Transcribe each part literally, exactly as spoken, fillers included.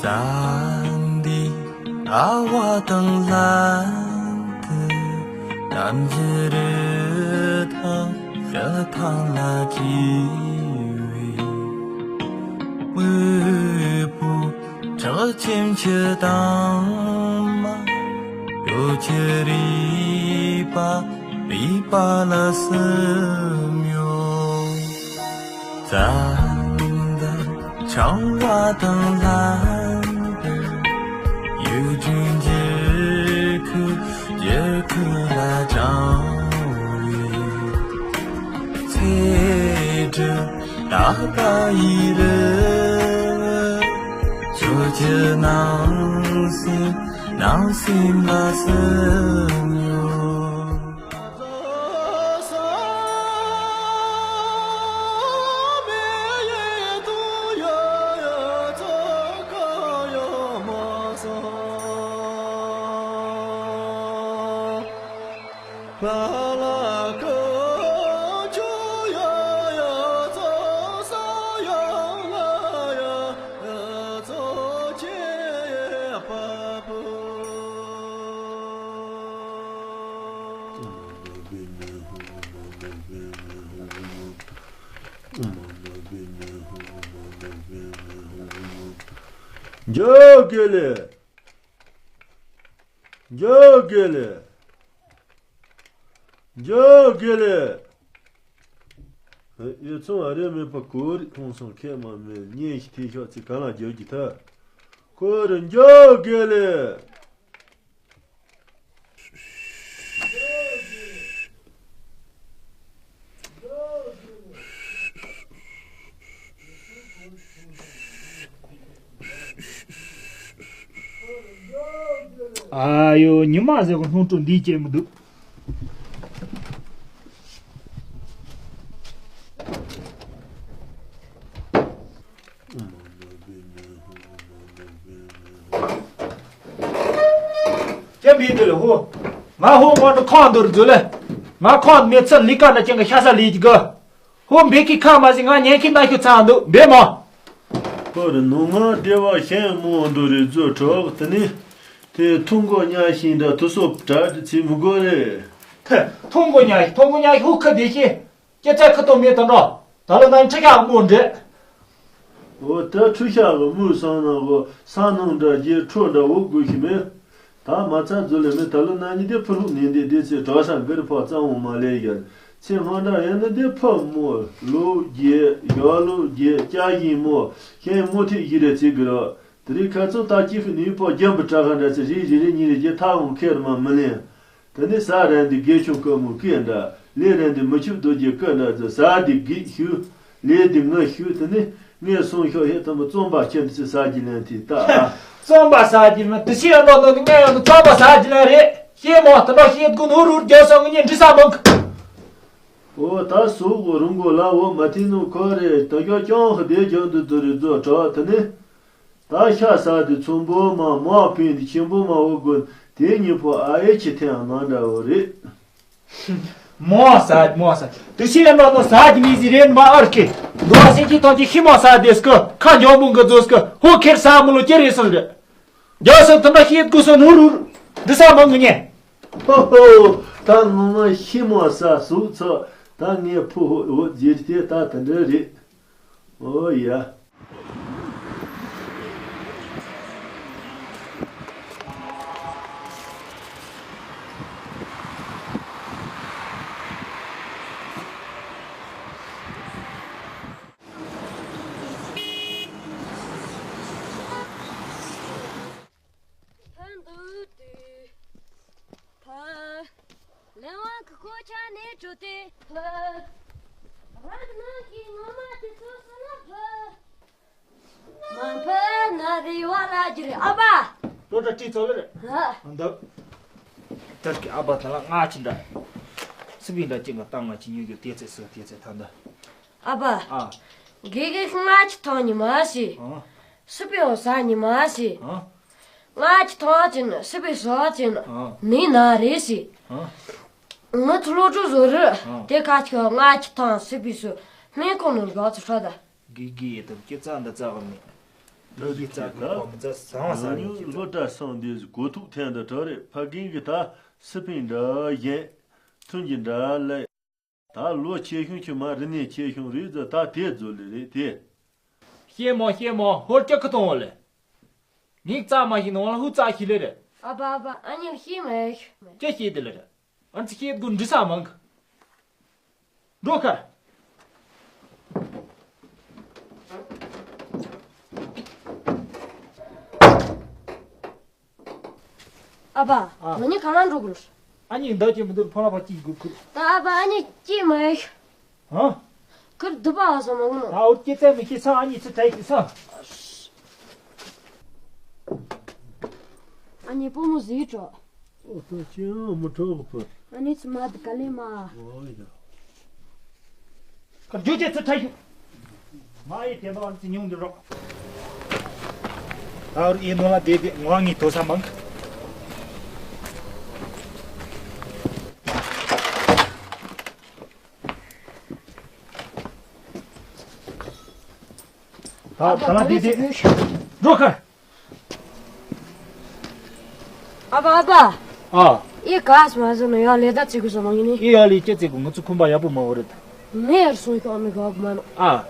ཟླ་འདིའི་ཨ་བ་དང་ལྷན་དུ་གཏམ་བརྗོད་རི་ཐང་རི་ཐང་ལ་སྐྱེས་པའི་དབུལ་པོ་བྲག་ཁྱིམ་གྱི་དྭངས་མ། ལོ་ཆུ་རུས་པ་རུས་པ་ལ་སིམ་ཡོད། ཙན་དན་ཆང་བ་དང་ལྷན་དུ་ཡུལ་ལྗོངས་འགྱུར་ཁུག་འགྱུར་ཁུག་ལ་དྲངས་པའི་ཚེ་སྒྲུབ་རྟ་ཕག་གི་རི་བོ། ཁྱོད་ཀྱི་ནང་སེམས་ནང་སེམས་ལ་སིམ་ཡོད། འཇོ་དགེ་ལེགས། འཇོ་དགེ་ལེགས། འཇོ་དགེ་ལེགས། ཡིད་ཚང་བ་རེ་མེད་པ་ཀོ་རི་ཁོང་སང་ཁས་མ་མེད་གཉེན་ཞིག་ཐེ་ཤོག་ཚིག་གང་ལ་རྒྱབ་ཀྱི་ཐ། ཀོ་རི་འཇོ་དགེ་ལེགས། ཨ་ཡོ། ཉི་མ་ཟེར་གོ་སྣུམ་དྲོ་འདིའི་སྐྱེ་མི་འདུག་ཀྱེ་མི་འདི་ལ་ཧོ། ང་ཧོ་མ་འགྲོ་ཁང་འདུར་འཛུལ་ལེ། ང་ཁང་མེད་ཚུལ་ལི་ཀ་ན་ཅན་གི་ཤ་ས་ལི་གི། ཧོ་འབེ་ཀི་ཁ་མ་ཟི་ང་ཉན་ཁི་ན་ཤུ་ཚང་འདུག་འབེ་མ། ཁོ་རི་ནུ་ང་བདེ་བ་ཤེས་མོ་འདུ་རི་རྫུ་གྲོགས་དེ་ནི། དེ་ཐུང་གོ་ཉ་ཤིང་འདྲ་དུ་སོབ་དྲ་དྲི་ཚི་མི་གོ་རེ། ཐུང་གོ་ཉ་ཤིང་ཐུང་གོ་ཉ་ཤིང་ཧུ་ཁ་བདེ་ཤེས། སྐྱེ་ཚད་ཁ་ཏོ་མེད་དང་འགྲོ། ད་ལོ་ན་ཁྲི་ཤག་མོ་འདྲེ། འོ་ད་ཁྲུ་ཤག་གི་མོས་སང་ན་གོ་ས་ནང་འདྲ་རྒྱལ་ཁྲོ་འདྲ་འོ་དགོས་ཤི་མེད། ད་མ་ཚ་རྫུ་ལེ་མེད་ད་ལོ་ན་ཉི་དེ་ཕུ་ལུག་ནི་འདི་དེ་ཚེ་གྲག་ས་གར་ཕོག་ཙམ་འོ་མ་ལེ་ཡར་ཚེ་སྔ་འདྲ་ཡན་ན་དེ་ཕ་མོ་ལུག་རྒྱལ་ཡག་ལུག་རྒྱལ་སྐྱ་ཡིན་མོ་ཤན་མོ་ཐིག་ཡི་རེ་ཚིག་གི་ར། དེ་རིང་ཁ་ཚོ་ད་ཅི་ཤི་ནུས་པོ་རྒྱམ་བུ་དྲག་ག་འདྲ་ཚེ་རེ་རེ་རེ་གཉིས་རེ་རྒྱལ་ཐག་འོང་ཁེར་མ་མི་ལེན། དེ་ནི་ས་ར་འདི་དགེ་ཆུང་ཀ་མོ་སྐད་འདྲ། ལས་ར་འདི་མི་ཆུབ་རྡོ་རྗེ་སྐད་འདྲ་ཟེར་ས་འདི་གིས་ཞུ། ལས་འདི་ངས་ཞུ་དེ་ནི་ངས་སོང་ཤོག་ཧེ་ཐ་མ་རྩོམ་པ་ཁྱེད་ཚོས་ས་གི་ལན་དེ་ལྟ་ཨ། རྩོམ་པ་ས་གི་ལན་དེ་ཤེས་ཡོད་འགྲོ་འདུག་ནི་ངས་ཡོད་འདུག་རྩོམ་པ་ས་གི་ལན་རེད་ཤེས་མོ་དེ་འདྲ་ཤེས་དགོས་ནོ་རུར་རྒྱལ་སོང་ངས་འདྲི་ས་མང་གི། འོ་ད་སུ་གོ་རུང་གོ་ལ་འོ་མ་ཐི་ནུ་ཁོ་རེ་ད་ཤོག་ཀྱང་ཧ་དེ་ཀྱང་དུ་དུ་རེ་རྫོ་གྲོགས་དེ་ནི། ད་ཤ་ཟ་དེ་ཚོན་པོ་མ་མ་ཕིན་དེ་ཆེན་པོ་མ་འོ་དགོན་དེ་གཉིས་པོ་ཨ་ཡེ་ཆི་ཐེ་ཨ་མ་འདྲ་བོ་རེད། མོ་ཟ་མོ་ཟ་དུ་ཤི་ལ་འགྲོ་ནོ་ཟ་གི་མི་ཟི་རེད་མ་ཨར་ཀི་འདུ་བ་སེ་ཅི་ཐོང་ཅི་ཤི་མོ་ཟ་དེ་སྐུ་ཁ་འཇོག་མོ་གི་རྫོ་སྐུ་ཧོ་ཁེར་ས་མོ་ལོ་ཅེ་རེ་སོང་རེད། རྒྱ་སོ་ཐུམ་པ་ཤི་ཡེད་གུ་སོ་ནུ་རུ་འདི་ས་མང་གི་ཉེ། ཧོ་ཧོ། ད་ངོ་མ་ཤི་མོ་ཟ་ཟུག་ཚོ་ད་ངའི་ཕུ་ཧོ་ཧོ་ཟེར་ཏེ་ད་དེ་འདྲ་རེད། ཨོ་ཡ། ཕན་འདུག་དུས། ཕ། ལས་དབང་གི་ཁོ་ཆ་ནས་བྲོ་སྟེ་ཕ། རང་ནང་གི་ངོ་མ་དེ་ཚོ་སོང་ན་ཕ། མ་ཕ་ན་རི་བ་ལ་གྱི་རེད་ཨ་ཕ། ལོ་འདྲ་བྲིས་ཚོ་ལ་རེད། ཨ། འདི། དེར་གི་ཨ་ཕ་ད་ལ་ང་ཅི་འདྲ། སི་པི་འདྲ་ཅི་ང་ཏང་ང་ཅི་ཉུ་རྒྱུ་དེ་ཚེ་སི་དེ་ཚེ་ད་འདི། ཨ་ཕ། ཨ། དགེ་རྒན་ང་ཅི་ཐང་ཉི་མ་ཞིག་ཨ། སི་པི་འོ་ས་ཉི་མ་ཞིག་ཨ། ང་ཅི་ཐང་ཅི་ན་སི་པི་ཟོ་ཅི་ན་ཨ། ནི་ན་རེ་ཞིག་ཨ། ང་ཚོ་ལོ་ཅུ་བཟོ་རུ། ཨ། དེ་ཁ་ཆེ་ང་ཅི་ཐང་སི་པི་སུ་སྨན་ཁང་ནང་ལོག་ཚུར་ཧྲ་ད། དགེ་རྒན་ཡེ་དམ་སྐྱེ་རྩ་འདི་རྩ་ག་མེད། ལོ་རྒྱུས་རྩ་དགུའི་གོམ་རྩ་བཟང་བ་ཟ་ནས་ཀྱི་ཚོད། སློབ་གྲྭ་སོང་དུས་གོ་ཐུག་ཐན་དུ་གྲོགས་རེད། ཕ་རྒན་གྱི་ད་སི་ཕིང་འདྲ་བཞེངས། ཐུན་གྱི་འདྲ་ལས། ད་ལོ་ཆེ་ཤོས་ཁྱོད་མ་རི་ནས་ཆེ་ཤོས་རེད་ཟེར། ད་དེ་རྫོ་ལེ་རེད་དེ། ཤེས་མོ་ཤེས་མོ་ཧོར་སྐྱ་ཁུ་ཐོང་བ་ལེ། ངིག་རྩ་མ་ཤེས་ནོ་ལ་ཧུ་རྩ་ཤི་ལེ་རེད། ཨ་ཕ་ཨ་ཕ་ཨ་ཉེ་ལ་ཤེས་མེད། ཅི་ཤེས་དེ་ལེ་རེད། ཨ་ཙི་ཤེས་དགུ་འདྲི་ས་མང་གི། འགྲོ་ཁར། ཨ་ཕ། ཨ། ང་གཉིས་གང་ལ་འགྲོ་དགོས། ཨ་ནི་འདག་ཅིག་མི་འདུག་ཕ་ལ་ཕ་གཅིག་དགོས་ཁུར། ད་ཨ་ཕ་ཨ་ནི་གཅིག་མ་ཡོད། ཧ། ཁུར་སྡུག་པ་ཨ་སོ་མ་ངུ་ནོ། ད་འུར་སྐྱེ་ཚད་མི་ཤེས་ས་ཨ་ནི་ཚུ་དྲག་གི་ས། ཨ་ནི་སྤོ་མོ་ཟིག་འགྲོ། ཨོ་ད་ཅི་ཡང་མི་འཕྲོག་གི་ཕུ། ཨ་ནི་ཚུ་མ་དུ་ག་ལེ་མ། ཨོ་ཡ། ཁ་རྒྱུ་ཅེ་ཚུ་ཐ་ཞུ། མ་ཡི་དེ་འདྲ་ཨ་ནི་ཚུ་ཉུང་འདི་རོགས། ད་རུ་ཡིན་ནོ་ལ་དེ་དེ་ངོ་ངི་དོ་ས་མང་། ད་ད་ལ་དེ་དེ། འགྲོ་ཁ། ཨ་ཕ་ཨ་ཕ། ཨ། ཨི་ག་སི་མ་ཟོ་ནོ་ཡ་ལེ་ད་ཙི་གུ་སོ་མ་ཡིན་ནི། ཨི་ཡ་ལེ་ཅི་ཙི་གུ་ང་ཚོ་ཁུམ་པ་ཡག་པོ་མ་འོ་རེད། ནེ་ཡར་སོང་ཤོག་ཨ་མི་ག་གུ་མ་ནོ། ཨ།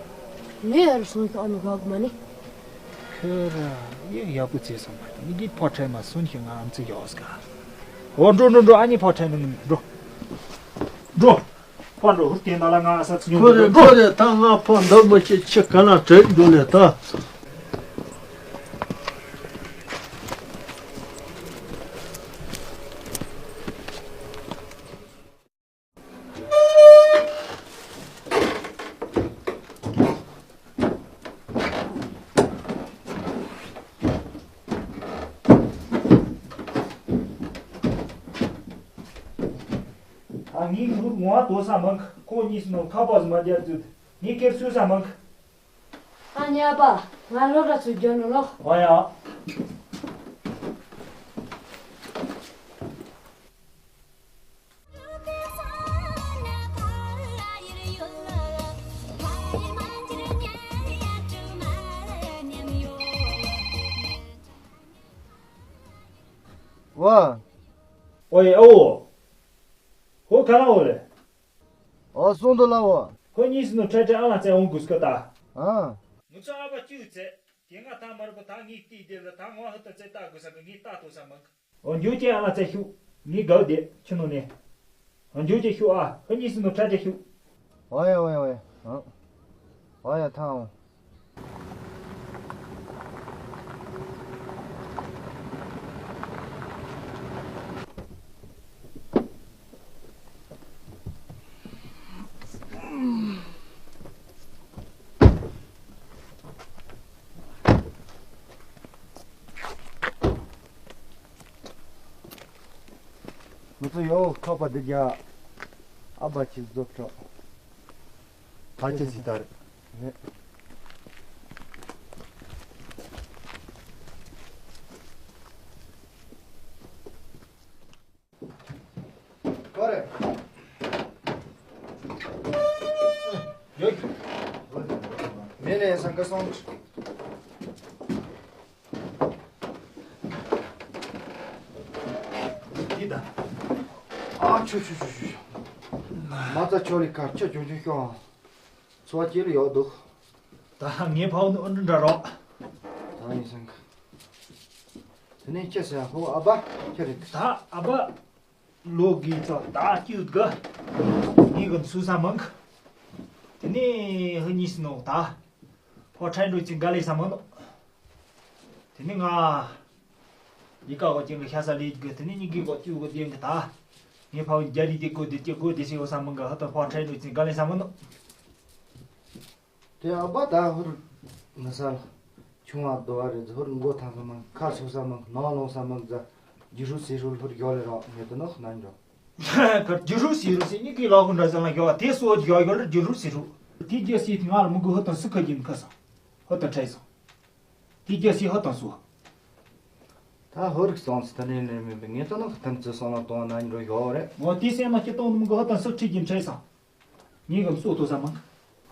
ནེ་ཡར་སོང་ཤོག་ཨ་མི་ག་གུ་མ་ནི། ཁྱོད་ར་ཡག་ཡག་པོ་བྱས་སོང་བ་ནི་གི་ཕོ་ཁྲལ་མ་སོན་ཞིག་ང་ཨམ་ཙི་ཡོག་སྐ། འོ་འགྲོ་འགྲོ་འགྲོ་ཨ་ནི་ཕོ་ཁྲལ་འགྲོ་འགྲོ། འགྲོ། ཕ་འགྲོ་ཧུར་བསྟན་ད་ལ་ང་ཨ་ས་ཚི་ཉུང་ཁོ་རེ་འགྲོ། ཁོ་རེ་ད་ང་ཕ་འདབ་མི་ཤེས་ཆི་ག་ན་བྲེག་འགྲོ་ལེ་ད། ཨ་ངའི་ནོར་ངོ་བ་དོ་ས་མང་ཁོ་གཉིས་སུ་ནོར་ཁ་པོ་ཟི་མ་རྒྱ་བཙུད་ངའི་ཁེར་སུ་ས་མང་། ཨ་ཉ་པ། ང་སློབ་གྲྭ་ཚུར་འགྱོ་ནོ་ལོ། ཨོ་ཡ། ཝ། ཨོ་ཡ་ཨོ། ཧོ་ག་ལ་འོ་ལེ། ཨོ་སོང་དུ་ལ་འོ། ཁོ་གཉིས་སུ་ནུ་ཁྲལ་ཁྲལ་ཨ་ལ་བཙན་འོང་དགོས་སྐད་ད། ཨ། ང་ཚོ་ཨ་བ་ཅིའུ་ཚེ། དེ་ང་ད་མར་གོ་ད་ངའི་ལྟས་དེ་ལ་ད་ངོ་ཧ་ད་ཚེ་ལྟ་དགོས་ས་གི་ངའི་ལྟ་ཐོ་ས་མང་གི། འོ་འགྱོ་ཅན་ཨ་ལ་ཚེ་ཤུ། ངའི་དགའ་བདེ་ཆུ་ནུ་ནས། འོ་འགྱོ་ཅན་ཤུ་ཨ་ཁོ་གཉིས་སུ་ནུ་ཁྲལ་ཁྲལ་ཤུ། ཨོ་ཡ་ཨོ་ཡ་ཨོ་ཡ། ཨོ་ཡ་ཐང་འོང་། ང་ཚོ་ཡོ་ཁ་པ་འདི་རྒྱ། ཨ་བ་ཆི་རྫོབ་ཆོག་ཕ་ཆེ་སི་ཏར། ནེ། ཀོ་རེ། ཡོད། མེ་ནེ་སང་ཀ་སོང་། འདི་ད། ཨ་ཆུ་ཆུ་ཆུ་ཆུ་ཆུ། མ་ཚ་ཆོ་ལི་ཁ་ཆུ་ཆུང་ཆུང་ཤོག་འཚོ་བ་སྐྱེལ་ཡོད་འདུག་ད་ངའི་ཕ་བོ་ནི་ཨོ་འདྲ་འདྲ་རོགས། ད་ཡིན་སང་ཁ། དེ་ནས་ཁྱེད་ཟེར་ཧོ་ཨ་ཕ་ཁྱེད་རེད། ད་ཨ་ཕ། ལོ་གི་ཚོ་ད་སྐྱིད་གི། ངའི་གི་སུ་ས་མང་གི། དེ་ནས་ཧི་གཉིས་སུ་ནོ་ད། ཕོ་ཁྲལ་འགྲོ་ཅིག་འགའ་ལས་ས་མང་ནོ། དེ་ནས་ང་། ཡི་ག་གོ་ཅིང་གི་ཤ་ས་ལས་གི་དེ་ནས་གཉིས་གི་གོ་ཅིག་གོ་ཅིང་གི་ད། ངའི་ཕ་བོ་རྒྱ་རི་དེ་གོ་དེ་ཅི་གོ་དེ་སི་འོ་ས་མང་གི་ཧ་ད་ཕོ་ཁྲལ་འགྲོ་ཅིག་འགའ་ལས་ས་མང་ནོ། དེ་ཨ་ཕ་ད་ཧུར་ན་ས་ལ་ཆུང་བ་རྡོ་བ་རེ་ཧུར་མགོ་ཐང་ས་མང་ཁ་སོ་ས་མང་ནང་ལོང་ས་མང་ཛ་ཇི་རུ་སི་རུ་ཧུར་གྱོ་ལེ་རོགས་ངེ་དུ་ནོ་ནན་འགྲོ། ཁར་ཇི་རུ་སི་རུ་སི་ནི་གི་ལ་ཧུར་འདྲ་ས་ལ་གྱོ་བ་དེ་སོ་གྱོ་གྱོ་ལ་ཇི་རུ་སི་རུ། དེ་རྒྱ་སི་ང་ལ་མི་གུ་ཧུར་དང་སི་ཁ་གྱིན་ཁ་ས་ཧུར་དང་ཁྲལ་ས། དེ་རྒྱ་སི་ཧུར་དང་སུ། ད་ཧུར་སོང་སི་ད་ནི་ནི་མི་ངེ་དུ་ནོ་ཐམ་ཚི་སོང་ལ་གཏོང་ནན་འགྲོ་གྱོ་རེ། འོ་དེ་སེམས་ལ་སྐྱི་གཏོང་མི་གུ་ཧུར་དང་སི་ཁྲི་གྱིན་ཁྲལ་ས། ངས་གམ་སོ་ཐོ་ས་མང་།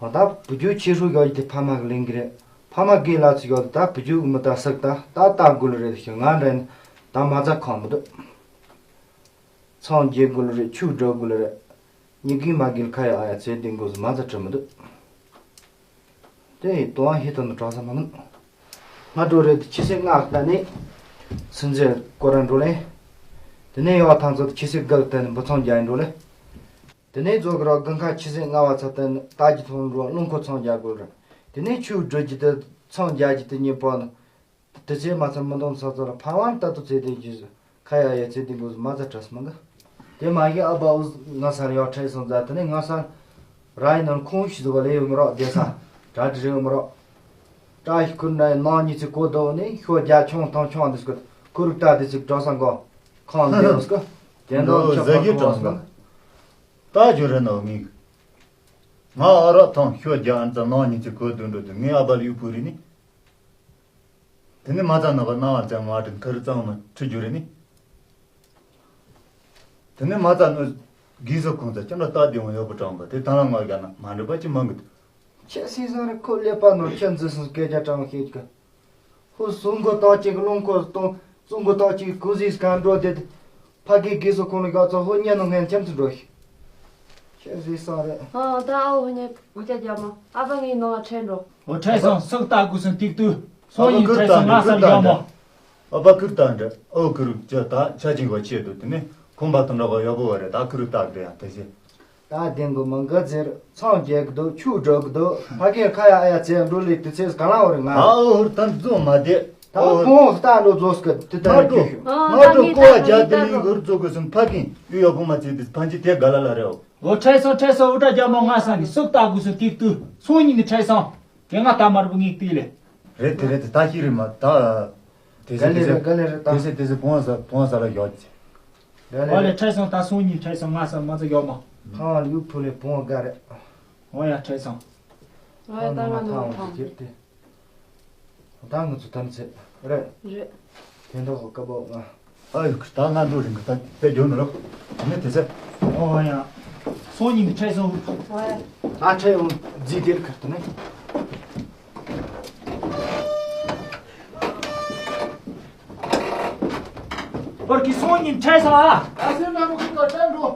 ཧོ་ད་བུ་རྒྱུད་ཆེ་ཧྲུ་ཡོད་ཀྱི་དེ་ཕ་མ་གི་ལིང་གི་རེད། ཕ་མ་གི་ལ་ཚིག་ཡོད་ད་བུ་རྒྱུད་མི་ད་སག་ད་ད་ད་དགོས་རེད་ཤི་ང་འདྲ་ད་མ་ཚ་ཁང་མི་འདུག་ཚང་རྒྱལ་དགོས་རེད། ཆུ་འགྲོ་དགོས་རེད། ཉི་གི་མ་གི་ཁ་ཡ་ཨ་ཡ་ཚེ་འདི་འགོས་མ་ཚ་ཁྲི་མི་འདུག་དེ་ཡི་དོན་ཧི་ཐོན་དུ་གྲོང་ས་མ་ནུ། ང་འགྲོ་རེད་ཆི་སེ་ང་ལྟ་ནི། སུན་ཟེར་ཀོ་ར་འགྲོ་ལེ། དེ་ནས་ཡོ་ཐང་ཚོ་ཆི་སེ་གལ་ཏན་འབུ་ཚང་རྒྱ་འགྲོ་ལེ། དེ་ནས་རྫོགས་རོགས་དགུན་ཁ་ཆུ་ཚོད་ལྔ་བ་ཚ་ཏན་རྟ་རྒྱུ་ཐོན་རོགས་རླུང་འཁོར་ཚང་རྒྱག་དགོས་རེད། དེ་ནས་ཆུ་སྒྲོལ་རྒྱུ་དེ་ཚང་རྒྱག་རྒྱུ་དེ་གཉིས་པོ་ནི། དེ་ཚེ་མ་ཚད་མི་འདོམ་ས་ཚོ་ལ་ཕ་ཝང་ལྟ་དུ་ཚེ་དེ་རྒྱུ་ཁ་ཡ་ཡ་ཚེ་དེ་འགོ་མ་ཚ་དྲས་མི་འགའ། དེ་མ་གི་ཨ་བ་འུ་ང་སར་ཡོ་ཁྲེ་སོང་ཛ་དེ་ནས་ང་སར་ར་ཡི་ནང་ཁོང་ཞིག་བ་ལས་ཡོད་མི་རོགས་བསྡད་ས་གྲ་སྒྲིག་རེད་ཡོད་མི་རོགས། བཀྲ་ཤིས་ཁུར་འདྲ་ཡི་ནང་ཉི་ཚེ་གོ་དོ་ནས་ཤོ་རྒྱ་ཆུང་ཐང་ཆུང་འདི་སྐུད་ཁུ་རུ་ཏ་དེ་ཚིག་གྲོ་ས་འགོ་ཁང་འདི་ཡོད་སྐུ། དེ་འདྲ་ཆོག་པ་ཁོང་སྐུ། ད་ཇོ་རེ་ནོ་ངི། ང་ཨ་རོ་ཐང་ཤོ་རྒྱ་ཨན་ཙ་ནང་ཉི་ཚེ་གོ་དོན་འགྲོ་དུ་ངའི་ཨ་བར་ཡུ་ཕུ་རི་ནི། དེ་ནི་མ་ཙ་ན་བ་ན་བ་ཙ་མ་དྲིན་ཁ་རི་ཙང་མ་ཁྲི་ཇོ་རེ་ནི། དེ་ནས་མ་རྩ་ནོ། གིས་སོ་ཁོང་ཚ་ཅམ་ལ་རྟ་དེ་འོང་ཡོག་པོ་དྲངས་པ་དེ་ཐང་ལ་ང་རྒྱ་ན་མ་འགྲོ་པ་ཅི་མང་གི་འདུག་ཁྱེད་སྲིད་སང་རེ་ཁོ་ཀླད་པ་ནོར་ཁྱེད་འཛི་སོང་སྐད་ཆ་དྲང་ཤེས་ཀི། ཧུ་སུ་མགོ་ཏོག་ཅིག་རླུང་ཁོ་སྟོང་སུ་མགོ་ཏོག་ཅིག་ཀུ་ཟིས་གང་འགྲོ་དེ། ཕ་གི་གིས་སོ་ཁོང་ལ་ག་ཚོ་ཧུ་ཉན་ནོ་ངན་ཁྱམ་ཚུ་འགྲོ་ཤི། ཁྱེད་སྲིད་སང་རེ། ཨ་ད་ཨ་ཧུ་ཉན་འུ་ཅག་རྒྱ་མ་ཨ་ཕ་ངའི་ནང་ཁྲལ་འགྲོ། འོ་ཁྲལ་སོང་སུག་ལྟ་དགོས་སོང་ཏིག་ཏུ་སོང་ཡིན་ཁྲལ་སོང་ང་སང་རྒྱ་མ། ཨ་ཕ་ཁུར་བཏང་འདྲ། ཨོ་ཁུར་ཅི་ད་ཆ་ཅིག་བ་ཆེད་དུ་དེ་ནས་ཁོང་པ་དང་འདྲ་བ་ཡག་པོ་བ་རེད། ད་ཁུར་བཏང་འདྲ་ཡང་དེ་ཟེར། ད་དེང་གི་མི་འགའ་ཟེར་ཚང་རྒྱལ་གི་འདུག་ཆུ་སྒྲོལ་གི་འདུག་ཕ་གིར་ཁ་ཡ་ཨ་ཡ་ཚེ་འགྲོ་ལེ་དུ་ཚེ་ག་ལ་བ་རེད་ང་། ཨ་ཨོ་ཧུར་ད་རྫོང་མ་བསྡད། ད་ཁོང་ལྟ་འགྲོ་རྫོགས་སྐད་དེ་ལྟར་ང་འགྲོ་རྒྱུ་ཞུ། ང་འགྲོ་ཀོ་བ་རྒྱ་དེ་ལིང་གུར་རྫོགས་དགོས་སོང་ཕ་གིན་ཡུ་ཡོ་ཕུ་མ་ཚེ་དེ་ཕན་ཅི་དེ་ག་ལ་ལ་རེད། ཨོ་ཁྲལ་སོང་ཁྲལ་སོང་འུ་དྲ་རྒྱ་མོ་ང་སང་གི་སུག་ལྟ་དགོས་སོང་ཏིག་ཏུ་སོང་ཉིན་གི་ཁྲལ་སོང་། དེ་ང་ད་མར་བུ་ངིག་ཏི་ལེ། རེད་དེ་རེད་དེ་ད་ཤི་རེད་མ་ད། དེ་ག་ལེ་རེད་ག་ལེ་རེད་ད། དེ་སེ་དེ་སེ་བོང་ས་བོང་ས་ལ་ཡོད་ཅི། ག་ལེ་ཨ་ལེ་རེད། ཁྲལ་སོང་ད་སོང་ཉིན་ཁྲལ་སོང་ང་ས་མ་ཚ་ཡོད་མ། ཐང་ལ་ཡུ་ཕུ་ལེ་བོང་ག་རེད། འོ་ཡ་ཁྲལ་སོང་། ཨ་ད་ང་ནོ་ཐང་ཐང་ལ་ཁྱེར་ཏེ། ད་ང་ཚོ་དམ་ཚེ་རེད། རེད། དེ་འདྲ་བ་ཀ་བོ་ང་། ཨ་ཡོ་ད་ང་འགྲོ་རིང་གི་ད་དཔེ་འགྱོ་ནོ་རོ། དེ་ནས་དེ་ཚེ། ཨོ་ཡ། སོང་ཉིན་ཁྲལ་སོང་། ཨོ་ཡ། ད་ཁྲལ་ཡོང་རྫི་དེར་ཁར་དུ་ནས། ཨོར་གི་སོང་ཉིན་ཁྲལ་སོང་ཨ། ད་སེམས་ནང་མོ་ཁུག་ག་ཁྲལ་འགྲོ།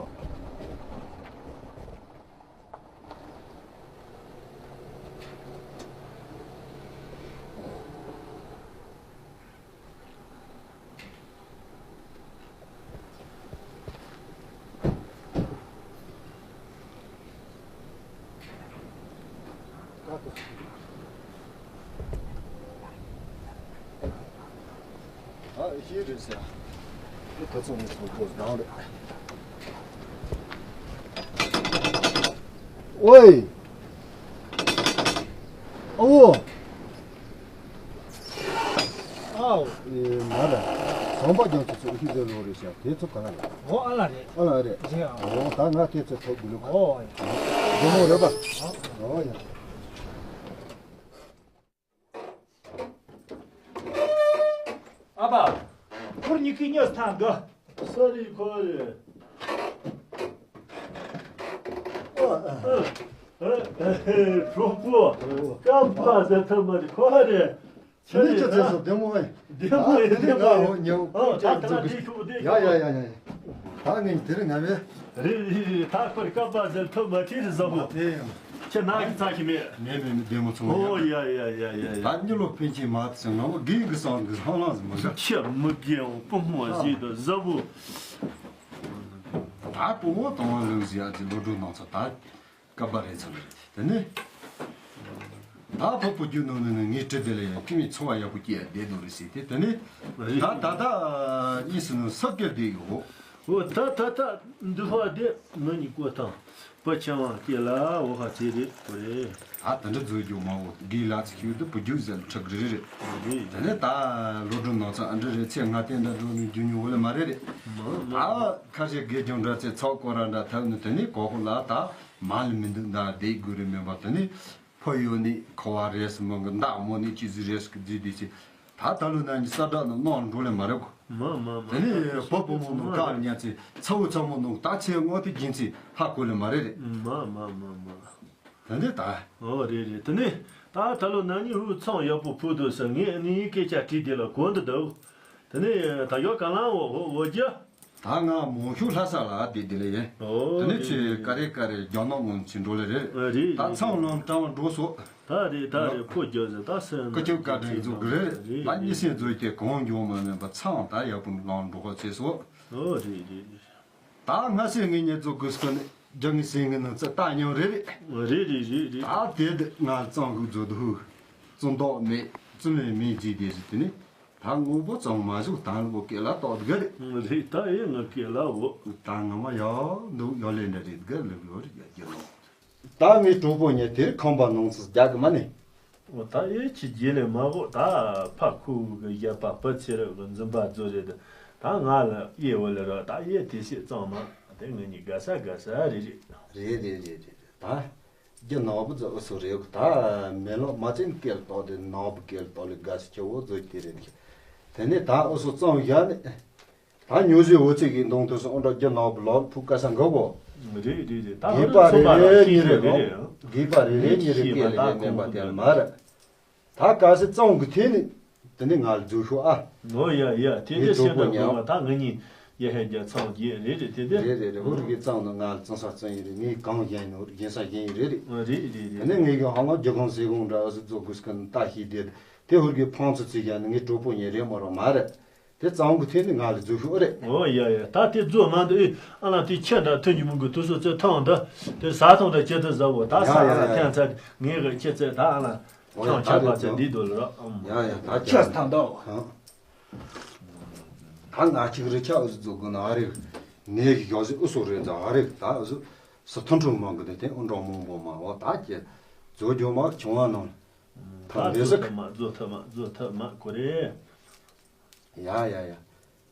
ཨ་ཤེས་རེད་ཟེར། ཨེ་ད་ཚོ་ངས་ཚོང་པོ་སྒང་རེད། ཨོའི། ཨོ། ཨའོ། ཨེ་མ་རེད། ཚོང་པ་རྒྱང་ཚོ་ཚོ་ཨེ་ཤེས་ཟེར་ལོ་རེད་ཤག་དེ་ཚོ་ག་ལ་རེད། ཨོ་ཨ་ལ་རེད། ཨ་ལ་རེད། རེད་ཨ། ཨོ་ད་ང་དེ་ཚོ་ཐོབ་དགོས་ལོ། ཨོ་ཡ། རྒྱུ་མོ་རེད་པ། ཨོ་ཡ། ཨ་ཕ། ཁོར་ཉི་ཁི་ཉོས་ཐང་གི། ས་རི་ཁོ་རེ། གྲོགས་པོ། ཀམ་པ་ཟེར་ཐུབ་མ་རེད་ཁོ་རེ། ཁྱེད་ནི་ཅི་ཚེ་སོ་བདེ་མོ་ཨེ། བདེ་མོ་ཨེ་བདེ་མོ་ཨེ། ཨོ་ད་ད་ད་བདེ་ཤུགས་བདེ་ཤུགས། ཡ་ཡ་ཡ་ཡ། ད་ངས་དེ་རིང་ང་མེད། རེད་རེད་རེད། ད་ཁོར་ཀམ་པ་ཟེར་ཐུབ་མ་ཁྱེད་རེ་བཟང་མོ། དེ་ཡང་། ཁྱེད་ནང་གི་ཚ་གི་མེད། མེད་མེད་མེད་བདེ་མོ་ཚོ། ཨོ་ཡ་ཡ་ཡ་ཡ་ཡ། ད་གཉིད་ལོག་ཕན་ཆད་མ་ཚང་ང་བོ་དགེ་གི་སང་གི་ཧང་ལང་ཟིན་མ་འགྲོ། ཁྱེད་མི་དགེ་འོང་བུ་མོ་ཟིག་དང་གཟབ་བོ། ད་བུ་མོ་དང་བ་ལུག་ཟིག་ཨ་ཅི་ལོ་འགྲོ་ནང་ཚ་ད་སྐབས་པ་རེད་ཚང་རེད་དེ་ནི། ད་ཕོ་བུ་རྒྱུ་ནང་ནས་ངའི་གྲི་དེ་ལ་ཡང་ཁྱིམ་མི་ཚོང་བ་ཡག་པོ་སྐྱེས་བསྡད་འདུག་རེད་ཟེར་ཏེ་དེ་ནི། ད་ད་ད་གཉིས་སུ་ནི་སབ་སྐྱེར་བསྡད་ཡོད། འོ་ད་ད་ད་འདི་ཧོ་དེ་ནི་ཉིད་ཀོ་ཐང་། བུ་ཆེ་བ་སྐྱེ་ལ་འོ་ཧ་ཚེ་རེད་པོ་རེད། ད་དེ་འདྲ་བཟོས་རྒྱུ་མ་འོ་དགེ་ལ་ཚིག་ཤོད་དུ་བུ་རྒྱུག་ཟེར་ཁྲག་རི་རེད། རེད། དེ་ནས་ད་ལོ་གྲུ་ནང་ཚ་ཨ་འདྲ་རེད་ཚེ་ང་དེ་འདྲ་འགྲོ་ནས་རྒྱུ་ཉུང་བོ་ལ་མ་རེད་རེད། མ་མ། ད་ཁ་ཤས་དགེ་སྦྱོང་འདྲ་ཚེ་ཚོགས་སྐོར་ར་འདྲ་ཐབས་ནི་དེ་ནས་གོ་ཧོ་ལ་ད་མ་ལ་མི་འདུག་ད་བསྡད་དགོས་རེད་མེད་པ་དེ་ནས། ཕོ་ཡོད་ནི་ཁོ་བ་རེས་མོ་གི་མདའ་མོ་ནི་ཅི་ཟིག་རེས་ཀི་ཟིག་དེ་ཚེ། ད་ད་ལོ་ན་ནི་ས་བྲག་ནི་ནོར་འགྲོ་ལེ་མ་རེད་གོ། མ་མ་མ། དེ་ནི་བོ་བོ་མོ་ནོ་ག་ཉ་ཚེ་ཚ་བོ་ཚ་མོ་ནོ་ད་ཚེ་ངོ་དེ་རྒྱིན་ཚེ་ཧ་གོ་ལེ་མ་རེད་རེད། མ་མ་མ་མ། དེ་ནི་ད། ཨོ་རེད་རེད་དེ་ནི། ད་ད་ལོ་ན་ནིང་ཧུ་ཚང་ཡག་པོ་ཕུལ་འདུག་ཟེར། ངས་ཨ་ནི་སྐད་ཆ་དྲིས་དེ་ལ་གོ་འདི་འདུག་དེ་ནས་ད་ཡོ་ག་ལང་འོ་འོ་འོ་རྒྱུ། ད་ང་མང་ཤོས་ལྷ་ས་ལ་བསྡད་དེ་ལ་ཡིན། ཨོ་དེ་ནས་ཆེ་ག་རེ་ག་རེ་རྒྱ་ནག་མོན་ཆེ་འགྲོ་ལེ་རེད། ཨ་རེད་ད་རེད་ཚང་རེད་ལམ་གྲང་འགྲོ་སོ། ད་རེད་ད་རེད་ཕོ་རྒྱ་ཟེར་ད་སེ་ན་ཀ་ཁྱབ་བཀའ་དྲིན་རྫོགས་གི་རེད། རེད་ད་རེད་གཉིས་སེ་རྫོགས་དེ་གང་འགྱོ་མ་མིན་པ་ཚང་ད་ཡག་པོ་ལང་འགྲོ་ཁ་ཚེ་སོ། ཨོ་རེད་རེད་རེད། ད་ང་སེ་ངེད་གཉིས་རྫོགས་གི་སྐོར་ནས་རྒྱ་ངའི་སེ་ངའི་ནང་ཚ་ད་མཉམ་རེད་རེད། རེད་རེད་རེད་རེད། ད་དེ་དེ་ང་གཙང་གི་རྫོགས་དུ་ཧུ། བཙོན་ཐོག་མེད་བཙོན་ལས་མེད་ཟེར་དེ་ཟེར་དེ་ནི། ད་དངོས་པོ་གཙང་མ་ཟུག་དང་ལོ་སྐད་ལ་ཏོག་དགའ་རེད། རེད་ད་ཨེ་ང་སྐད་ལ་འོ། ད་ང་མ་ཡག་འདུག་ཡག་ལས་འདྲ་རེད་དགའ་ལུག་ཡོད་རེད་ཡག་རྒྱུ་ནོ། ད་ངའི་གྲོགས་པོ་ཉེ་དེར་ཁང་པ་ནང་ཚུར་རྒྱག་གི་མ་ནི། འོ་ད་ཨེ་ཅི་རྗེས་ལས་མ་གོ་ད་ཕ་ཁུ་གི་བཞག་པ་སྤུ་ཚེ་རབས་ཀྱི་འཛིན་པ་ཚོ་རེད། ད་ང་ལ་ཨེ་འོ་ལེ་རོ་ད་ཨེ་དེ་སྲིད་གཙང་མ་དེ་ངེད་གཉིས་དགའ་ས་དགའ་ས་རེད་རེད། རེད་རེད་རེད་རེད་ད། རྒྱུ་ནག་པོ་ཚོ་ཨུ་སུ་རེད་གོ་ད། མེ་ལོག་མ་བཙན་སྐད་ལ་བཏགས་ཏེ་ནག་པོ་སྐད་ལ་བཏགས་ལེ་དགའ་སི་ཆེ་བོ་བཟོ་དེ་རེད། དེ་ནས་ད་ཨུ་སུ་གཙང་བཞག་ནས། ད་ཉོ་ཟི་འོ་ཚིག་གི་མདུང་ཐོས་སུ་ཨོ་འདྲ་རྒྱུ་ནག་པོ་ལོག་ཕུག་ཀ་ས་འགག་གོ་རེད་རེད་རེད་ད་རྒན་པ་རེ་རེ་གཉིས་རེ་རོ། རྒན་པ་རེ་རེ་གཉིས་རེ་སྐད་ལེ་ལེ་མེན་པ་དེ་མ་རེད། ད་ག་སི་གཙང་གི་ཐད་ནས། དེ་ནས་ང་ལ་རྫུ་ཤོག་ཨ། ཨོ་ཡ་ཡ་དེ་འདྲ་ངའི་གྲོགས་པོ་ཉག་ད་ང་གཉིས་ཡ་ཧེ་རྒྱ་ཚང་རྒྱས་རེད་རེད་དེ་འདྲ། རེད་རེད་རེད་ཧུར་གི་གཙང་ནི་ང་ལ་གཙང་ས་གཙང་ཡིན་རེད། ངའི་གང་གཞན་ནོར་གཞན་ས་གཞན་ཡིན་རེད་རེད། ཨོ་རེད་རེད་དེ་རེད། ནས་ངའི་གི་ཧང་ལོ་རྒྱུ་གང་ཟེ་གང་འདྲ་ཨ་ཟི་རྫོ་གུ་སྐན་ལྟ་ཤེས་དེ་དེ་ཧུར་གི་ཕང་ཚུ་ཚི་ཡ་ནི་ངའི་གྲོགས་པོ་ཉེ་རེད་མ་རོ་མ་རེད། དེ་གཙང་གི་ཐད་ནི་ང་ལ་རྫུ་ཤོག་རེད། ཨོ་ཡ་ཡ་ད་དེ་རྫུ་མ་འདུག་ཨེ་ཨ་ལ་དེ་ཁྱེད་འདྲ་ཐོན་གྱི་མི་དགོས་དུས་སོ་ཚོད་ཐང་འདྲ་དེ་ཟ་ཐང་འདྲ་ཁྱེད་ཚོ་ཟ་བོ་ད་ས་ཡ་ལ་ཡ་ཐན་ཚ་ངའི་གི་ཁྱེད་ཚོ་ད་ཨ་ལ། ཨོ་ཡ་ཆང་ཆང་ད་པ་ཚེ་འདི་དུ་ལ་རོ། ཡ་ཡ་ད་ཁྱེད་ཐང་ད། ད་ང་གཅིག་རེ་ཆ་ཨུ་ཟུ་ཛོ་གུ་ན་ཨ་རིག་ནས་ཀྱི་ཞོགས་ཟི་ཨུ་སུ་རེ་ཛ་ཨ་རིག་ད་ཨུ་ཟུ་སུ་ཐུན་ཁྲུང་མང་གི་དེ་དེ་ཨུ་འགྲོ་མང་པོ་མང་བ་ད་ཀྱི་ཛོ་ཇོ་མ་ཆུང་བ་ནང་ད་ད་མེ་ཟི་ཛོ་ཐ་མ་ཛོ་ཐ་མ་ཛོ་ཐ་མ་ཀོ་རེ། ཡ་ཡ་ཡ།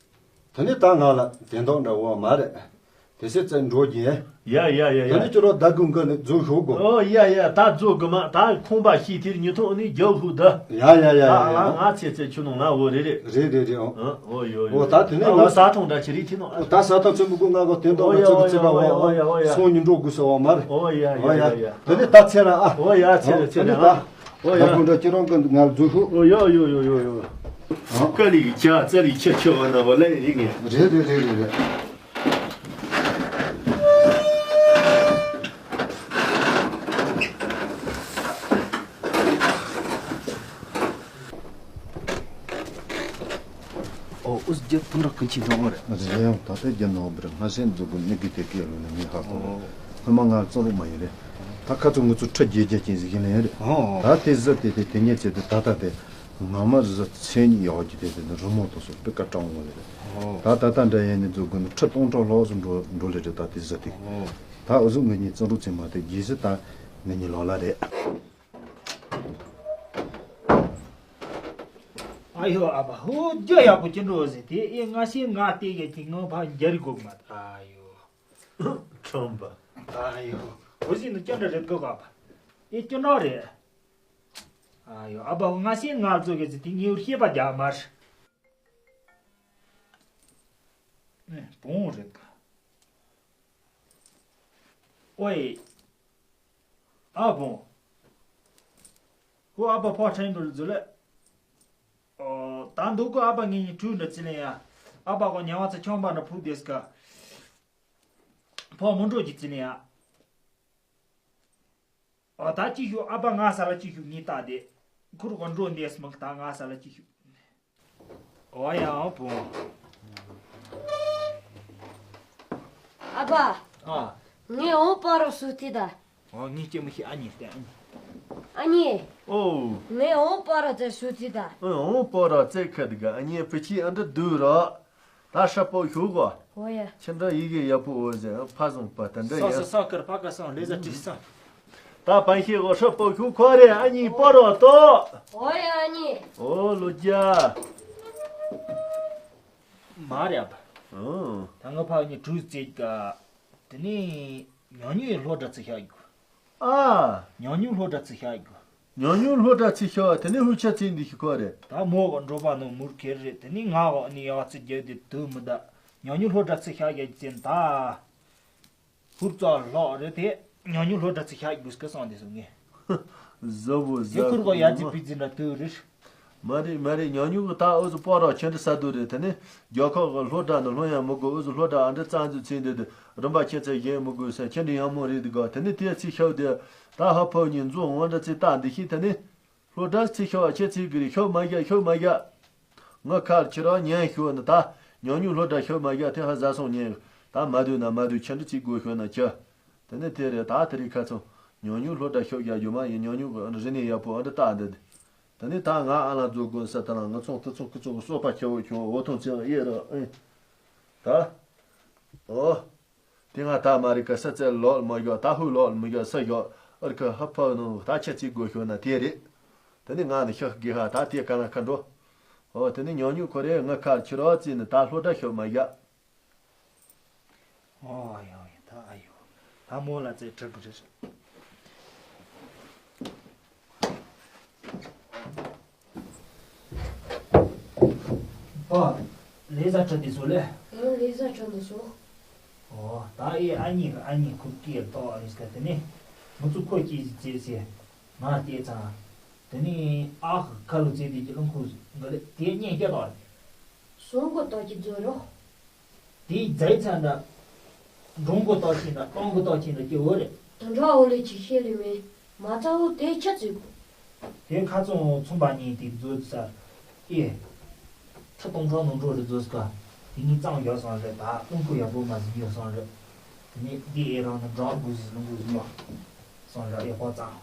དེ་ནས་ད་ང་ལ་དེ་འདོག་འདྲ་བོ་མ་རེད། དེ་སེ་བཙན་འགྲོ་རྒྱུ་ཡིན། ཡ་ཡ་ཡ་ཡ། དེ་ནས་ཁྱོད་རང་ད་ཀུན་ཀ་ནས་རྫུ་ཤོག་གོ། ཨོ་ཡ་ཡ་ད་རྫུ་གི་མ་ད་ཁོང་པ་ཤི་ཐིར་ཉི་ཐོག་ནས་རྒྱབ་ཧུ་ད། ཡ་ཡ་ཡ་ཡ་ཡ། ང་ཚེ་ཚེ་ཆུ་ནང་ལ་འོ་རེད་རེད། རེད་རེད་རེད་ཨོ། ཨོ་ཡོ་ཡོ། ཨོ་ད་དེ་ནས་ང་ས་ཐོང་འདྲ་ཆི་རིག་ཐི་ནོ། ཨོ་ད་ས་ཐོང་ཚོན་པོ་ཀུན་ང་གོ་དེ་འདོག་ང་ཚོ་གི་ཚེ་པ་བ་ཨོ་སོང་ཉིན་འགྲོ་དགོས་སོ་བ་མ་རེད། ཨོ་ཡ་ཡ་ཡ་ཡ། དེ་ནས་ད་ཚེ་ར་ཨ། ཨོ་ཡ་ཚེ་ར་ཚེ་ར་ཨ། ཨོ་ཡ། ད་ཀུན་འདྲ་ཁྱེད་རང་གི་ང་རྫུ་ཤོག་ཨོ་ཡ་ཡོ་ཡོ་ཡོ་ཡོ། ཀ་ལི་གི་ཁྱ་ཙ་ལི་ཁྱ་ཁྱ་བ་ན་བ་ལ་ཡི་ངེ། རེད་རེད་རེད་རེད་རེད། ཨོ་ཨུ་ཟི་རྒྱ་ཐུམ་ར་ཀུན་ཆི་འགྲོ་བ་རེད། རེད་ཡང་ད་ལྟའི་རྒྱ་ནག་པར་སྔ་སེམས་འཛུགས་དགོས་ནི་གི་དེ་སྐད་ལོ་ནི་ངས་ཧ་གོ། ཨོ། སྔོན་མ་ང་རྩོམ་རོགས་མ་ཡིན་རེད། ད་ཁ་ཚོ་ངུ་ཚོ་ཁྲི་རྒྱལ་རྒྱལ་ཅན་ཟིག་ཡིན་ལ་ཡིན་རེད། ཨོ། ད་དེ་ཟ་དེ་དེ་དེ་ཉེ་ཚེ་དེ་ད་ལྟ་དེ། ང་མ་རི་ཟ་མཚན་ཉིད་ཡག་གི་དེ་དེ་ནི་རི་མོ་དང་སོགས་དཔེ་ཀ་གྲང་བོ་ལ་རེད། ཨོ། ད་ད་ལྟ་འདྲ་ཡིན་ནི་འཛུགས་དགོས་ནི་ཁྲི་སྟོང་ཕྲག་ལྷག་སུ་འགྲོ་འགྲོ་ལ་རེད་ད་དེ་ཟ་དེ། ཨོ། ད་འུ་ཟུག་ངེད་གཉིས་རྩོམ་རོགས་ཚེ་མ་དེ་རྒྱལ་སྲིད་ད་ངེད་གཉིས་ལོག་ལ་རེད། ཨ་ཡོ་ཨ་ཕ་ཧུ་རྒྱ་ཡག་པོ་ཅི་འགྲོ་ཟེར་དེ་ཨེ་ང་ཤེས་ང་ལྟས་ཀྱི་ཐིག་ངོ་ཕ་རྒྱ་རི་གོ་མ་ད་ཨ་ཡོ། ཁྲོམ་པ། ཨ་ཡོ། འུ་ཟིག་ནི་ཅི་འདྲ་རེད་གོ་ག་ཕ། ཨེ་ཅི་འདྲ་རེད། ཨ་ཡོ་ཨ་ཕ་ང་ཤེས་ང་ཚོ་གི་ཟེར་དེ་ངའི་ཤེས་པ་རྒྱ་མར། ཨེ་བོང་རེད་ག་ཨོའི། ཨ་བོང་། ཁོ་ཨ་ཕ་ཕོ་ཁྲེན་འགྲོ་ལ་ཟུ་ལེ། ཨོ། ད་འདུག་གོ་ཨ་ཕ་ངེད་གཉིས་གྲུས་འདྲ་ཙི་ལེ་ཡ། ཨ་ཕ་གོ་ཉ་བ་ཚ་ཆོང་པ་འདྲ་ཕུག་དེས་ཀ་ཕོ་མོ་འགྲོ་གི་ཙི་ལེ་ཡ། ཨོ་ད་ཅི་ཞུ་ཨ་ཕ་ང་ས་ལ་ཅི་ཞུ་ངེད་ད་དེ། ཁུར་གོ་འགྲོ་འདེས་མག་ད་ང་ས་ལ་ཅི་ཞུ། ཨོ་ཡ་ཨོ་བུ། ཨ་ཕ། ཨ། ངའི་འོང་སྤ་རོ་སུ་ཐི་ད། ཨོ་ངའི་ཅེ་མི་ཤི་ཨ་ནི་སྟེ་ཨ་ནི། ཨ་ནི། ཨོ། ངའི་འོང་སྤ་རོ་ཙེ་སུ་ཐི་ད། ཨོ་འོང་སྤ་རོ་ཙེ་ཁ་དི་ག་ཨ་ནི་ཕི་ཆི་ཨ་འདྲ་དུ་རོ། ད་ཧྲ་པོ་ཞུ་གོ། ཨོ་ཡ། ཁྱེད་འདྲ་ཡི་གེ་ཡག་པོ་འོ་ཟེ་ཕ་བཟང་པ་ད་འདྲ་ཡ། ས་ས་ས་ཀར་ཕ་ཀ་སང་ལེ་ཟ་ཏྲི་སང་། ད་པན་ཤེ་གོ་ཧྲ་པོ་ཞུ་ཁོ་རེ་ཨ་ནི་སྤ་རོ་ཏོ། ཨོ་ཡ་ཨ་ནི། ཨོ་ལོ་རྒྱ། མ་རེད་ཨ་ཕ། ཨོ། ད་ང་ཕ་ནི་གྲུ་རྩེད་ཀ་དེ་ནི་ཉོ་ཉོའི་ལྷོ་དྲ་ཚི་ཤ་ཡིག་ཨ། ཉོ་ཉོ་ལྷོ་དྲ་ཚི་ཤ་ཡིག་ཉོ་ཉོ་ལྷོ་དྲ་ཚི་ཤ་དེ་ནི་ཧུ་ཆ་ཚི་འདི་ཤི་ཁོ་རེད། ད་མོ་ག་འགྲོ་པ་ནོ་མུར་ཁེར་རེད། དེ་ནི་ང་ག་ནི་ཡ་ཚི་རྒྱ་དེ་དུ་མི་ད། ཉོ་ཉོ་ལྷོ་དྲ་ཚི་ཤ་ཡིག་ཙན་ད། ཧུར་ཙོ་ལོག་རེད་དེ། ཉོ་ཉོ་ལྷོ་དྲ་ཚི་ཤ་ཡིག་སྐུ་སང་དེ་སོང་ངེ། གཟི་བོ་གཟི། དེ་ཁུར་གོ་ཡ་ཙི་པི་ཙི་འདྲ་དུ་རེད། མ་རེད་མ་རེད། ཉང་ཉུང་གི་ད་འུ་ཚོ་སྤོ་རོགས་ཁྱེད་འདྲ་ས་དུ་རེད། དེ་ནི་རྒྱལ་ཁབ་གི་སློབ་གྲྭ་ནི་སློབ་ཡང་མི་དགོས། འུ་ཚོ་སློབ་གྲྭ་ཨ་འདྲ་རྩ་འཛུགས་ཚིག་འདི་དུ་རིམ་པ་ཁྱེད་ཚོ་གཞན་མི་དགོས་ཟེར། ཁྱེད་འདྲ་ཡང་མོ་རེད་དུ་ག་དེ་ནི་དེ་ཚིག་ཤོག་དེ་ད་ཧ་ཕོ་གཉིས་མཛོ་འོང་འདྲ་ཚིག་ད་འདི་ཤིག་དེ་ནི། སློབ་གྲྭ་ཚིག་ཤོག་ཁྱེད་ཚིག་གི་རེད། ཤོག་མ་རྒྱག་ཤོག་མ་རྒྱག་ངའི་ཁར་ཁྱེད་རང་ཉན་ཤོག་ནི་ད། ཉང་ཉུང་སློབ་གྲྭ་ཤོག་མ་རྒྱག་དེ་ཧ་ཟ་སོང་ཉན། ད་མ་སྡོད་ན་མ་སྡོད་ཁྱེད་འདྲ་ཚིག་དགོས་ཤོག་ན་ཁྱེད། དེ་ནས་དེ་རེད། ད་དེ་རིང་ཁ་ཚོ་ཉང་ཉུང་སློབ་གྲྭ་ཤོག་རྒྱག་རྒྱུ་མ་ཡིན། ཉང་ཉུང་གི་རིག་གནས་ཡག་པོ་ཨ་འདྲ་ལྟ་འདི། དེ་ནས་ད་ང་ཨ་ལ་མཛོ་དགོན་ས་ད་ལ་ང་ཚོང་དུ་ཚོང་ཁི་ཚོང་གི་སོ་པ་ཁྱེར་བོ་ཁྱོད་འོ་ཐོང་ཚེ་ཡེ་ར་ཨེ། ད། ཨོ། དེ་ང་ད་མ་རིག་ག་ས་ཚེ་ལོག་མ་ཡོད། ད་ཧུ་ལོག་མི་ཡོད་ས་ཡོད་ཨར་ཁ་ཧ་ཕ་ནུ་ད་ཁྱེད་ཚིག་དགོས་ཤོག་ན་དེ་རེད། དེ་ནས་ང་ནི་ཤག་གི་ཧ་ད་དེ་ག་ན་ཁ་འགྲོ། ཨོ་དེ་ནས་ཉང་ཉུང་ཁོ་རེ་ང་ཁར་ཁྱེད་རང་ཚིག་ནི་ད་སློབ་གྲྭ་ཤོག་མ་རྒྱག་ཨོ་ཡོ་ཡོ་ད་ཨ་ཡོ། ད་མོ་ལ་ཙེ་དྲག་གི་རེད། ཨོ། ལེ་ཟ་ཁྲ་དེ་སོ་ལེ། ཨོ་ལེ་ཟ་ཁྲ་དེ་སོ། ཨོ་ད་ཨེ་ཨ་ནི་གི་ཨ་ནི་ཁུ་ཀི་ཏོ་ཨ་རིས་ཀ་དེ་ནི། མུ་ཚུ་ཁོ་ཀི་ཟི་ཙེ་ཙེ། ང་ལྟས་ཚང་། དེ་ནི་ཨ་ཁ་ལོ་ཙེ་དེ་ཀྱི་ལུང་ཁུ་ག་ལེ་དེ་ཉན་སྐྱ་ཏོ་ཨ་རིས། སོང་གོ་ཏོ་ཀྱི་རྫོ་རོ། དེའི་རྫའི་ཚ་འདྲ། འབྲོང་གི་ཏོག་ཆེན་འདྲ་སྟོང་གི་ཏོག་ཆེན་འདྲ་སྐྱེ་བོ་རེད། དོན་དག་འོ་ལེ་ཅིག་ཤེས་ལེ་མེད། མ་རྩ་བོ་དེ་ཆི་ཙིག་གོ། དེ་ཁ་ཚོང་ཚོང་པ་གཉིས་དེ་རྫོ་ས། ཨེ། ཁྲི་སྟོང་ཕྲག་ནང་འགྲོ་རེད་རྫོ་ས་ཀ། དེ་གཉིས་གཙང་ཡོད་སོང་རེད། ད་རླུང་ཁུ་ཡག་པོ་མ་ཟིན་ཡོད་སོང་རེད། དེ་ནས་དེ་ཨེ་རང་ནི་འབྲོག་དགུ་ཟིན་ནང་དགུ་ཟིན་ཡོད་སོང་རེད། ཡག་པོ་གཙང་།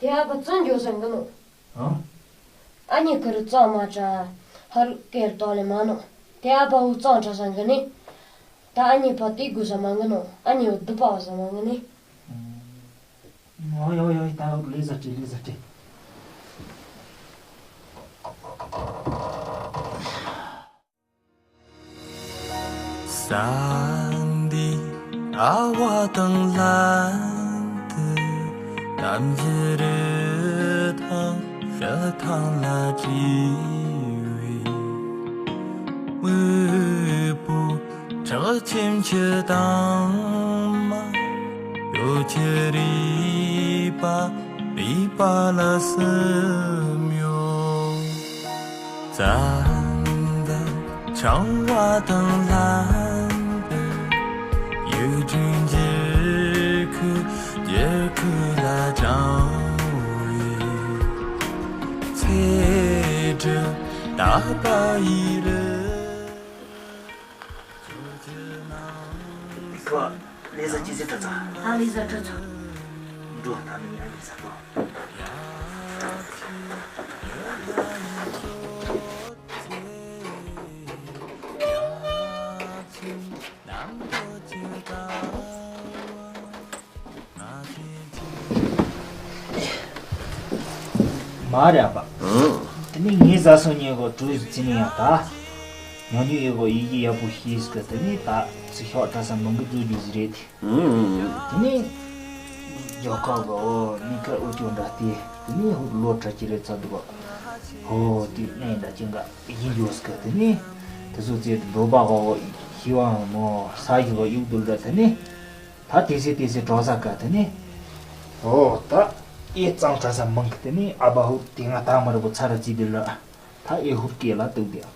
དེ་ཨ་ཕ་བཙོན་འཇོག་སང་གི་ནོ། ཨ། ཨ་ནི་ཁུ་རུ་གཙང་མ་ཅ། ཧར་ཀེར་ཏོ་ལེ་མ་ནོ། དེ་ཨ་ཕ་འུ་གཙང་ཅ་སང་གི་ནི། ད་ཨ་ནི་ཕ་དེ་དགུ་ས་མང་གི་ནོ། ཨ་ནི་འུ་དུ་པ་བ་ས་མང་གི་ནི། ཨོ་ཡོ་ཡོ་ད་འུ་ལེ་ཟ་ཏྲི་ལེ་ཟ་ཏྲི། ས་འདི་ཨ་བ་དང་ལྷན་དུ་གཏམ་བཞི་རི་ཐང་ཤ་ཐང་ལ་བྲིས་པའི་དབུལ་པོ་ཁྲག་ཁྱིམ་ཆུ་དྭངས་མ་ལོ་ཆུ་རིག་པ་རིག་པ་ལ་སུམ་ཡོད། ཙན་དན་ཆང་བ་དང་ལྷན་དུ་ཡུལ་ཀྲུང་འགྱུར་ཁུག་འགྱུར་ཁུག་ལ་དྲངས་པའི་ཚེ་སྒྲུབ་དག་པ་ཡི་རི། ཁོ་ལེ་ཟ་ཅི་ཟེར་དྲི་ཚ། ད་ལེ་ཟ་དྲི་ཚ། འགྲོ་ད་མི་ཡ་ལེ་ཟ་འགྲོ། མ་རེད་པ། ཨང་། དེ་ནས་ངས་ཟ་སོང་ཉེ་གོ་གྲོས་ཟིན་ཡང་ད། ཉོ་ཉོ་ཡེ་གོ་ཡི་གེ་ཡག་པོ་ཤེས་ཟིག་གི་དེ་ནས་ད་ཚི་ཤོག་གྲྭ་ས་མང་གི་འགྲོ་རྒྱུ་ཟིག་རེད་དེ། ཨང་། དེ་ནས་རྒྱ་གར་གི་འོ་གནས་སྐབས་འོ་ཅོག་འདྲ་སྟེ་དེ་ནས་ལོ་ཁྲ་ཅི་རེད་ཚ་འདུག་གོ། ཧོ་དེ་གནས་འདྲ་ཅན་འདྲ་ཡིན་རྒྱུ་ཟིག་གི་དེ་ནས་དེ་ཚོ་ཚེ་འདོད་པ་གོ་ཤི་བའང་མོ་ས་ཡི་གོ་ཡུག་འདུལ་འདྲ་དེ་ནས། ད་དེ་སེ་དེ་སེ་གྲོགས་ས་ག་དེ་ནི། ཨོ་ད། ཨེ་གཙང་གྲྭ་ས་མང་གི་དེ་ནི་ཨ་བ་ཧུ་དེ་ང་ད་མ་རུ་པོ་ཚ་ར་ཙི་དེ་ལ། ད་ཨེ་ཧུར་སྐད་ལ་དུག་དེ་ཨ་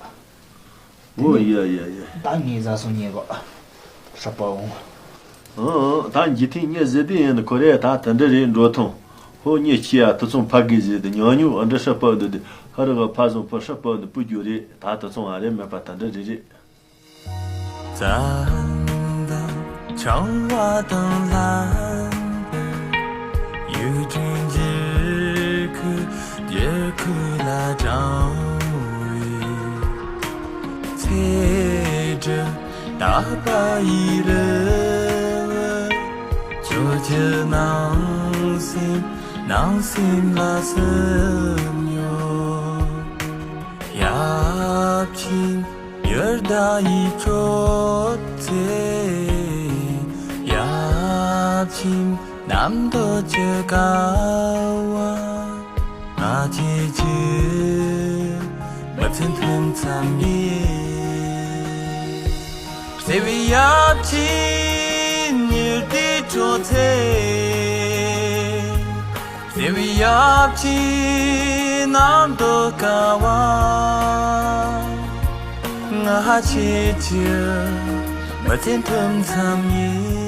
བ། ཨོ་ཡ་ཡ་ཡ། ད་ངས་ཟ་སོང་ཉེ་གོ། ཧྲ་པ་འོང་། ཨོ་ཨོ་ད་འཇིག་རྟེན་མྱི་ཟེར་དེ་ཡིན་ནི་ཁོ་རེ་ད་དེ་འདྲ་རེད་འགྲོ་ཐོང་། ཧོ་མྱི་ཁྱི་ཡ་དུ་ཚོང་ཕ་གི་ཟེར་དེ་ཉོ་ཉོ་ཨ་འདྲ་ཧྲ་པ་འདུག་དེ་ཧ་ར་ག་ཕ་སོང་ཕ་ཧྲ་པ་འདུག་པུ་རྒྱུ་རེད་ད་དུ་ཚོང་ཨ་རེ་མེད་པ་དེ་འདྲ་རེད་རེད། ཙན་དན་ཆང་བ་དང་ལྷན་དུ་ཡུལ་ཀྲུང་འགྱུར་ཁུག་འགྱུར་ཁུག་ལ་དྲངས་པའི་ཚེ་སྒྲུབ་དག་པ་ཡི་རི་བོ། ཁྱོད་ཀྱི་ནང་སེམས་ནང་སེམས་ལ་སུམ་ཡོད། ཡབ་ཆེན་ཡོར་དྭ་ཡི་ཁྲོད་ཚེ། ཡབ་ཆེན་རྣམ་ཐོས་ཀྱི་དགའ་བ། ང་བཅས་ཀྱི་མི་ཚེ་མཐུན་མཚམས་ཡིན། བརྩེ་བའི་ཡབ་ཆེན་ཉི་ཟླའི་ཁྲོད་ཚེ། བདེ་བའི་ཡབ་ཀྱི་རྣམ་རྟོག་དཀའ་བ། སྔ་ཕྱི་ཕྱིར་མི་འཛིན་ཐུན་མཚམས་ཡིན།